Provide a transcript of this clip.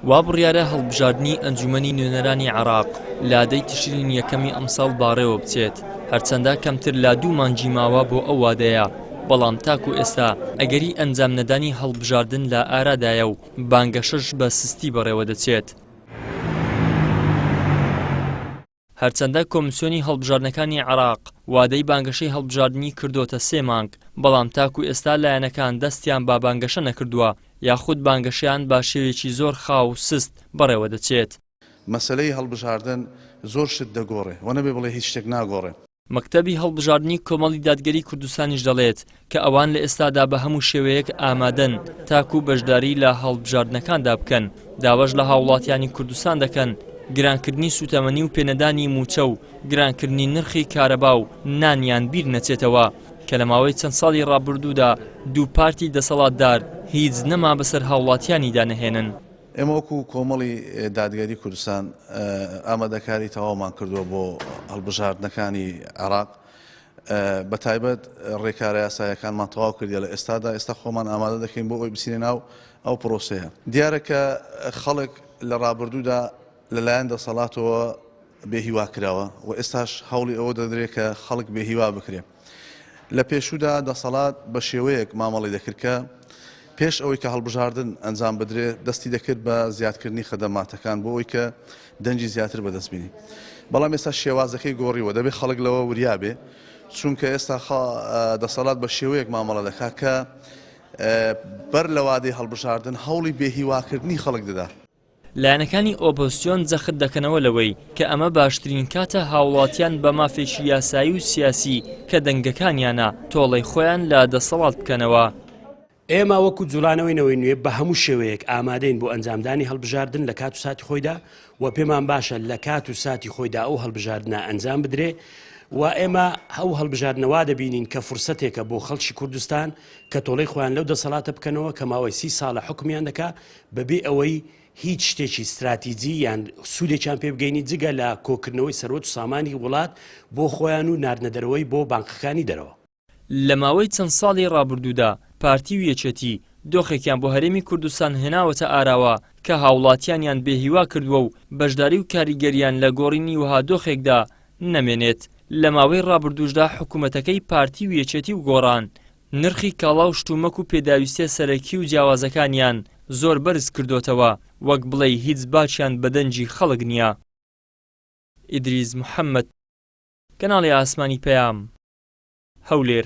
وا بڕیارە هەڵبژاردنی ئەنجومەنی نوێنەرانی عێراق لە دەی تشرینی یەکەمی ئەمساڵ بەڕێوە بچێت، هەرچەندە کەمتر لە دوو مانگی ماوە بۆ ئەو وادەیە، بەڵام تاکو ئێستا ئەگەری ئەنجامنەدانی هەڵبژاردن لە ئارادایە و بانگەشەش بە سستی بەڕێوەدەچێت. هەرچەندە کۆمسیۆنی هەڵبژاردنەکانی عێراق وادەی بانگەشەی هەڵبژاردنی کردۆتە سێ مانگ، بەڵام تاکو ئێستا لایەنەکان دەستیان بە بانگەشە نەکردووە، یاخود بانگەشەیان بە شێوەیەکی زۆر خاو و سست بەڕێوەدەچێت. مەسەلەی هەڵبژاردن زۆر شت دەگۆڕێ و نەبێ بڵێ هیچ شتێک ناگۆڕێ. مەکتەبی هەڵبژاردنی کۆمەڵی دادگەری کوردستانیش دەڵێت کە ئەوان لە ئێستادا بە هەموو شێوەیەک ئامادەن تاکو بەشداری لە هەڵبژاردنەکاندا بکەن، داواش لە هاوڵاتیانی کوردستان دەکەن گرانکردنی سوتەمەنی و پێنەدانی مووچە و گرانکردنی نرخی کارەبا و نانیان بیر نەچێتەوە کە لە ماوەی چەند ساڵی ڕابردوودا دوو پارتی دەسەڵاتدار هیچ نەما بەسەر هاوڵاتیانیدا نەهێنن. ئێمە وەکو کۆمەڵی دادگەری کوردستان ئامادەکاری تەواومان کردووە بۆ هەڵبژاردنەکانی عێراق بە تایبەت ڕێکارە یاسایەکانمان تەواو کردیە لە ئێستادا ئێستا خۆمان ئامادە دەکەین بۆ ئەوەی بچینە ناو ئەو پرۆسەیە دیارە کە خەڵک لە ڕابردوودا لەلایەن دەسەڵاتەوە بێهیوا کراوە و ئێستاش هەوڵی ئەوە دەدرێت کە خەڵک بێهیوا بکرێت. لە پێشوودا دەسەڵات بە شێوەیەک مامەڵەی دەکرد کە پێش ئەوەی کە هەڵبژاردن ئەنجام بدرێت دەستی دەکرد بە زیادکردنی خەدەماتەکان بۆ ئەوەی کە دەنگی زیاتر بەدەست بینی. بەڵام ئێستا شێوازەکەی گۆڕیوە دەبێت خەڵک لەوە وریا بێ چونکە ئێستا دەسەڵات بە شێوەیەک مامەڵە دەکات کە بەر لە وادەی هەڵبژاردن هەوڵی بێهیواکردنی خەڵک دەدا. لایەنەکانی ئۆپۆزسیۆن جەخت دەکەنەوە لەوەی کە ئەمە باشترین کاتە هاوڵاتیان بە مافێکی یاسایی و سیاسی کە دەنگەکانیانە تۆڵەی خۆیان لە دەسەڵات بکەنەوە. ئێمە وەکو جوڵانەوەی نەوەی نوێ بە هەموو شێوەیەک ئامادەین بۆ ئەنجامدانی هەڵبژاردن لە کات و ساتی خۆیدا و پێمان باشە لە کات و ساتی خۆیدا ئەو هەڵبژاردنە ئەنجام بدرێ و ئێمە ئەو هەڵبژاردنە وا دەبینین کە فرسەتێکە بۆ خەڵکی کوردستان کە تۆڵەی خۆیان لەو دەسەڵاتە بکەنەوە کە ماوەی سی ساڵە حوکمیان دەکا بەبێ ئەوەی هیچ شتێکی ستراتیجی یان سوودێکیان پێ بگەینی جگە لە کۆکردنەوەی سەروەت و سامانی وڵات بۆ خۆیان و ناردنە دەرەوەی بۆ بانقەکانی دەرەوە. لە ماوەی چەند ساڵی ڕابردوودا پارتی و یەکێتی دۆخێکیان بۆ هەرێمی کوردستان هێناوەتە ئاراوە کە هاوڵاتیانیان بێ هیوا کردووە و بەشداری و کاریگەریان لە گۆڕینی وەها دۆخێکدا نەمێنێت. لە ماوەی ڕابردووشدا حکومەتەکەی پارتی و یەکێتی و گۆڕان نرخی کاڵا و شتومەک و پێداویستیە سەرەکی و جیاوازەکانیان زۆر بەرز کردۆتەوە، وەک بڵێی هیچ باکیان بە دەنگی خەڵک نییە. ئیدریس محەمەد، کەناڵی ئاسمانی پەیام، هەولێر.